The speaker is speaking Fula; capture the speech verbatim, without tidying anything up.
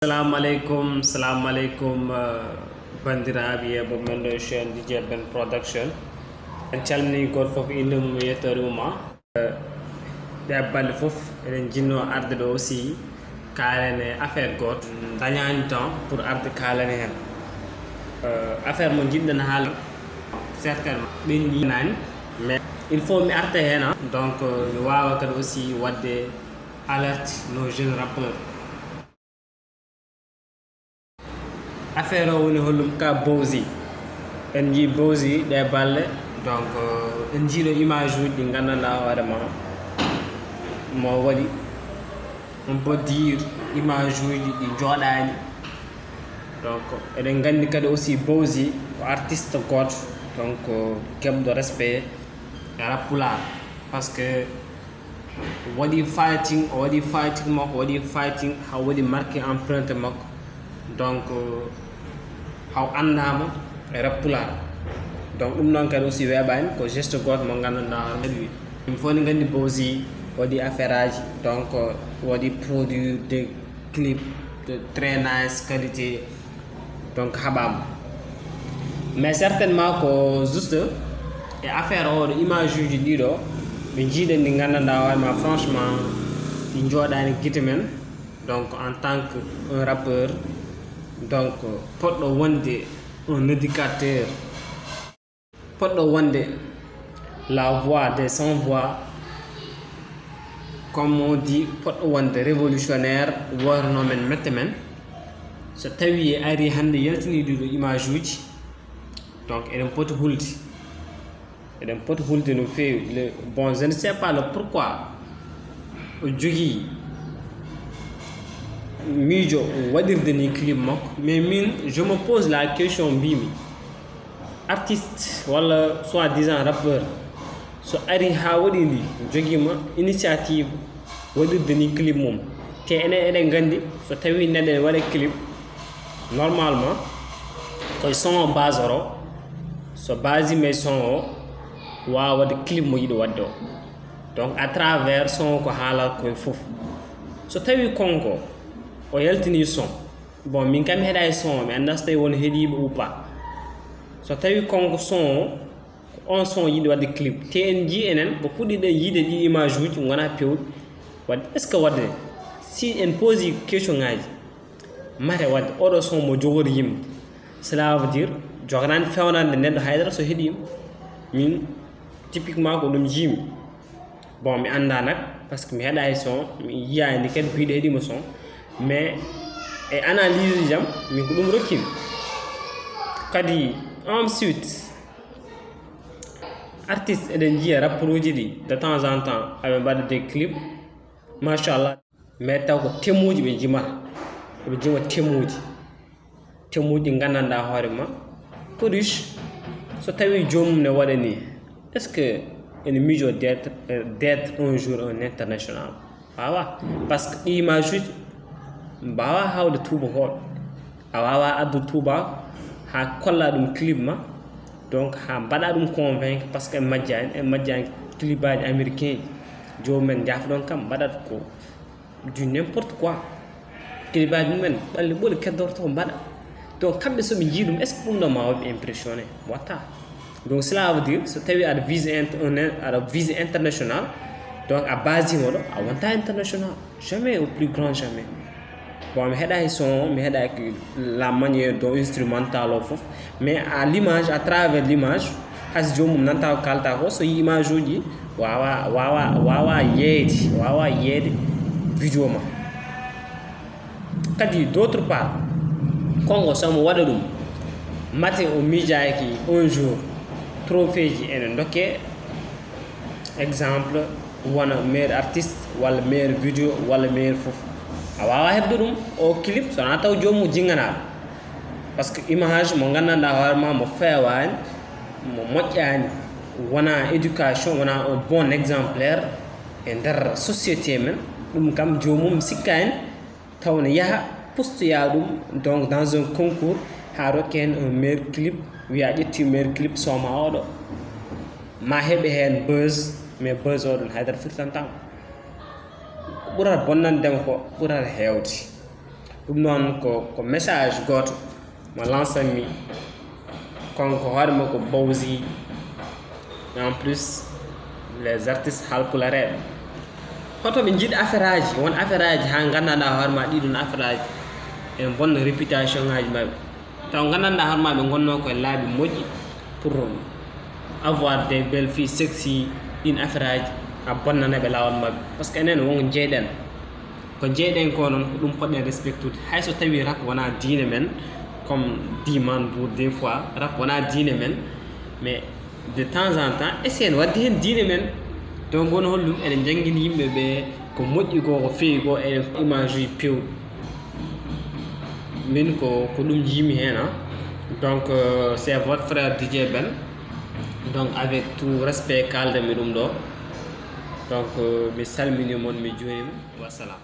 Salamu aleykum, salamu aleykum, eh, banndiraaɓe e ɓe men ɗo chaîne D J Ben Production. En calminii gooto fof innde mum e yettoode mum. Eh, ɗee balɗe fof eɗen njinnoo arde ɗo aussi kaalen e affaire gooto. Dañaani temps pour arde kaalen heen. Eh, affaire mo njiɗɗen haala, certainement ɓenni naani, mais il faut mi arta heen, ah. Donc, eh, mi waawa kadi aussi waɗde alerte nos jeunes rappeurs. Affaire o woni hollum ka Bowzi. En njii Bowzi ɗee balɗe, donc, eh, en njii ɗo image uji ɗi nganndanɗaa hoore ma mo waɗi, on peut dire, image uji ɗi njooɗaani. Donc, eɗen nganndi kadi aussi Bowzi ko artiste gooto, donc, keɓɗo respect e rap pulaar, parce que o waɗi fighting, o waɗi fighting makko, o waɗi fighting, haa o waɗi marqué empreinte makko. Donc, haa o anndaama e rap pulaar. Donc, ɗum noon kadi aussi weeɓaani, ko geste gooto mo nganndanɗaa hoore ma. Yimɓe fof ne nganndi Bowzi waɗi affaire aji, donc, waɗi produit de clip de très nice qualité, donc, haɓaama. Mais certainement ko juste e affaire o ɗo, image uji ɗiɗo ɓe njiiɗen ɗi nganndanɗaa hoore ma, franchement, ɗi njooɗaani gite men. Donc, en tant que un rappeur, donc, poɗɗo wonde un éducateur, poɗɗo wonde la voix des sans voix, comme on dit, poɗɗo wonde révolutionnaire, woornoo men mette men. So tawii a arii hannde yaltinii ɗiɗo image uji, donc, eɗen poti hulde. Eɗen poti hulde no feewi. Le, bon, je ne sais pas le pourquoi o jogii miijo waɗirde ni clip makko, mais min, je me pose la question, mbimi, artiste walla soi-disant rappeur, so ari haa waɗi ndi, jogiima initiative waɗirde ni clip mum, te enen eɗen nganndi, so tawii neɗɗo ene waɗa clip, normalement koye son o base oro, so base e son o, waawa waɗde clip mo yiɗi waɗde o. Donc, à travers son o, ko haalata koye fof. So tawii konko o yaltini son, bon, min kam mi heɗa e son o, mi annda so tawi won heɗiiɓe ou pas. So tawi konko son o, ko on son yiɗi waɗde clip, te en njii enen ko puɗɗiɗen yiide ɗi image uji, wona pewɗi. Waɗde, est ce que waɗde, si en posi question ngaji, mate waɗde oɗo son mo jogori yimɓe, cela veut dire joganaani fewnande neɗɗo haydara so heɗiima. Min, typiquement, ko ɗum jiimi. Bon, mi annda nak, parce que mi heɗa e son, mi yiyaani kadi ko yiɗi heɗiima son, mais e analyse jam, min ko ɗum rokkimi. Kadi ensuite, artiste eɗen njiya rapport uji ɗi de temps en temps aɓe mbaɗa des clips, machallah, mais taw ko thème uji ɓe njimata, eɓe njima thème uji, thème uji ɗi nganndanɗaa hoore ma, ko riche. So tawii joomum ne waɗa ni, est ce que ene miijo d'être, d'être un jour un international? Waawaa, parce que ɗi image uji mbaawaa hawde tuubakooɓe. A waawaa addude tuubaako haa kollaa ɗum clip ma, donc haa mbaɗaa ɗum convaincre, parce que en majjaani, en majjaani clip aji américain ji. Joomum en njaafo ɗon kam mbaɗat ko du n'importe quoi. Clip aji mum en ɓalli ɓoli keddorto mbaɗa. Donc kamɓe so ɓe njii ɗum, est ce que ɗum ɗo ma waɗ ɓe impressionné? Watta. Donc cela veut dire, so tawi aɗa vise int-, un in-, aɗa vise international, donc a base mo ɗo, a wonta international. Jamais, au plus grand jamais. Bon, mi heɗa e son, mi heɗa e la manière dont instrumental o fof, mais à l'image, à travers l'image, hay so joomum nanta ko kalta ko, so yi image uji, wawa, wawa, wawa yeeyde, wawa yeeyde vidéo ma. Kadi, d'autre part, konko so mo waɗa ɗum, mate o miijaaki un jour, trophée ji ene ndokke, exemple, wona meilleur artiste, walla meilleur vidéo, walla meilleur fof. A wawa heɓde ɗum, o clip, so wona taw joomum jinnganaɗo. Parce que image mo nganndanɗaa hoore ma, mo feewaani, mo moƴƴaani, wona éducation, wona un bon exemplaire e nder société men, ɗum kam joomum sikkaani, taw ne yaha pustoya ɗum, donc, dans un concours, haa rokke heen un meilleur clip, wiya ƴetti meilleur clip, sooma oɗo. Ma heɓe heen buzz, mais buzz o ɗon haydara firtantaa mo. Ɓurata bonnande mo ko ɓurata heewde. Ɗum noon ko ko message gooto mo lancanmi, kanko hoore makko Bawzi, en plus les artistes haalpulareeɓe. Hoto ɓe njiɗ affaire aji, won affaire aji haa nganndanɗaa hoore ma ɗiɗon affaire aji ene bonna réputation ngaji maɓɓe. Taw nganndanɗaa hoore ma ɓe ngonnoo koye laabi moƴƴi pour avoir des belles filles sexy, ɗin affaire aji a bonnana ɓe laawol maɓɓe. Parce que enen won ko njeyɗen. Ko njeyɗen ko noon ko ɗum poɗɗen respectude. Hay so tawi rap wonaa diine men, comme dit Man Bour des fois, rap wonaa diine men, mais de temps en temps essayen wadde heen diine men. Donc won holɗum eɗen njanngini yimɓe ɓe ko moƴƴi ko, ko feewi ko, eɗen image uji pewɗi. Min ko ko ɗum jiimi heen. Donc euh, c'est votre frère D J Ben. Donc avec tout respect kaaldanmi ɗum ɗo. Donc euh, mi salmini mon, mi juurima. Wassalam.